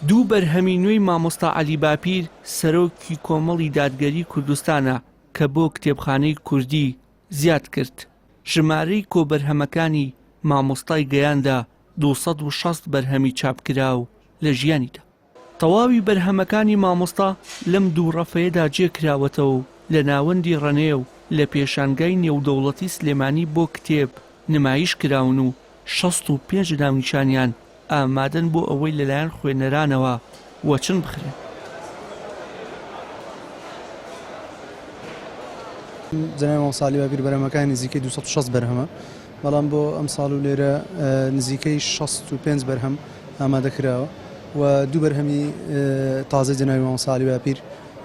دوو بەرهەمی نوێی مامۆستا عەلی باپیر سەرۆکی کۆمەڵی دادگەری کوردستانە کە بۆ کتێبخانەی کوردی زیاد کرد، ژمارەی کۆبەرهەمەکانی مامۆستای گەیاندە 260 بەرهەمی چاپکراو لە ژیانیدا. تەواوی بەرهەمەکانی مامۆستا لەم دوو ڕەفەیەدا جێ کراوەتەوە و لە ناوەندی ڕەنێ و لە پێشانگای نێودەوڵەتی سلێمانی بۆ کتێب نمایش کراون و 65 ناونیشانیان ئامادەن بۆ ئەوەی لەلایەن خوێنەرانەوە وەچن بخرێن. جەنابی مامۆستا عەلی باپیر بەرهەمەکانی نزیکەی 260 بەرهەمە، بەڵام بۆ ئەمساڵ و لێرە نزیکەی 65 بەرهەم ئامادە کراوە و دوو بەرهەمی تازەی جەنابی مامۆستا عەلی باپیر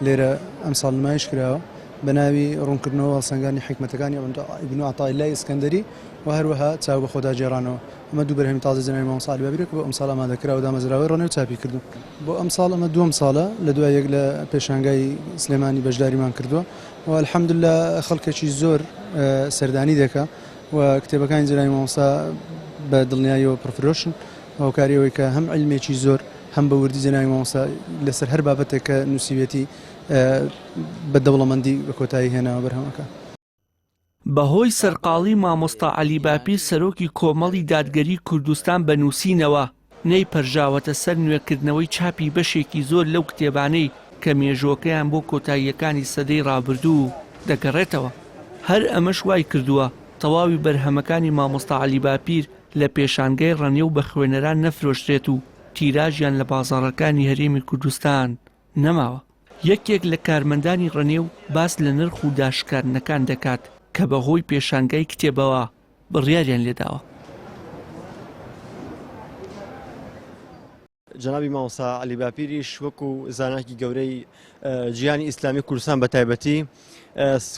لێرە ئەمساڵ نمایش کراوە بە ناوی ڕوونکردنەوە و هەڵسەنگاندنی حیکمەتەکانی ئیبن عەتائیللای ئیسکەندەری و هەروەها چاو بەخۆدا گێڕانەوە. ئەمە دوو بەرهەمی تازەی جەنابی مامۆستا عەلی باپیرە کە بۆ ئەمساڵ ئامادە کراوە دامەزراوەی ڕەنێ و چاپی کردوون. بۆ ئەمساڵ ئەمە دووەم ساڵە لە دوای یەک لە پێشانگای سلێمانی بەشداریمان کردووە و الحمدللە خەڵکێکی زۆر سەردانی دەکا و کتێبەکانی جەنابی مامۆستا بە دڵنیاییەوە پڕفرۆشن هۆکاری ئەوەی کە هەم عیلمێکی زۆر هەم بە وردی جەنابی مامۆستا لەسەر هەر بابەتێک کە نووسیویەتی بە دەوڵەمەندی بە کۆتایی هێناوە بەرهەمەکە. بەهۆی سەرقاڵی مامۆستا عەلی باپیر سەرۆکی کۆمەڵی دادگەری کوردستان بە نووسینەوە، نەیپەرژاوەتە سەر نوێکردنەوەی چاپی بەشێکی زۆر لەو کتێبانەی کە مێژووەکەیان بۆ کۆتاییەکانی سەدەی ڕابردوو دەگەڕێتەوە. هەر ئەمەش وایکردووە تەواوی بەرهەمەکانی مامۆستا عەلی باپیر لە پێشانگای ڕەنێو بە خوێنەران نەفرۆشرێت و تیراژیان لە بازاڕەکانی هەرێمی کوردستان نەماوە. یەکێک لە کارمەندانی ڕەنێو باس لە نرخ و داشکاندنەکان دەکات کە بەهۆی پێشانگای کتێبەوە بڕیاریان لێداوە. جەنابی مامۆستا عەلی باپیریش وەکو زانایەکی گەورەی جیهانی ئیسلامی کوردستان بە تایبەتی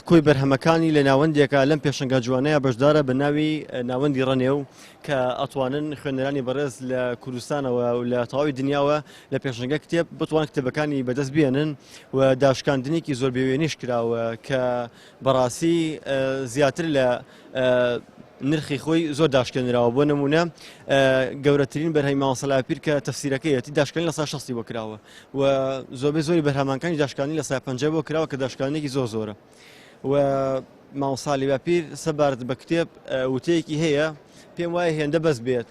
کۆی بەرهەمەکانی لە ناوەندێکە لەم پێشەنگا جوانەیە بەشدارە بە ناوی ناوەندی ڕەنێو کە ئەتوانن خوێنەرانی بەڕێز لە کوردستانەوە و لە تەواوی دنیاوە لە پێشەنگە کتێب بتوان کتێبەکانی بەدەست بێنن و داشکاندنێکی زۆر بێوێنیش کراوە کە بەڕاستی زیاتر لە نرخی خۆی زۆر داشکێنراوە بۆ نمونە گەورەترین بەرهەمی مامۆستا لاپیر کە تەفسیرەکەیەتی داشکانی لە 60 بۆ کراوە و زۆربەی زۆری بەرهەمانکانی داشکانی لە 50 بۆ کراوە کە داشکانێکی زۆر زۆرە و مامۆستا لیواپیر سەبارەت بە کتێب وتەیەکی هەیە پێم وایە هێندە بەس بێت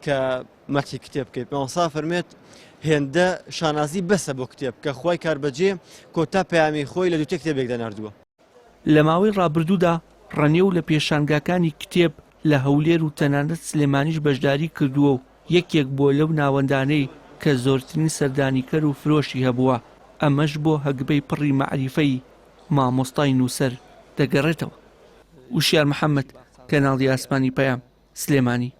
کە مەرحی کتێب بکەیت مامۆستا فەرمێت هێندە شانازی بەسە بۆ کتێب کە خوای کاربەجێ کۆتا پەیامی خۆی لە دووتێ کتێبێکدا ناردووە. لە ماوەی ڕابردوودا ڕەنێو لە پێشانگاکانی کتێب لە هەولێر و تەنانەت سلێمانیش بەشداری کردووە و یەکێک بووە لەو ناوەندانەی کە زۆرترین سەردانیکەر و فرۆشی هەبووە، ئەمەش بۆ هەگبەی پڕی مەعریفەی مامۆستای نووسەر دەگەڕێتەوە. وشیار محەمەد، کەناڵی ئاسمانی پەیام، سلێمانی.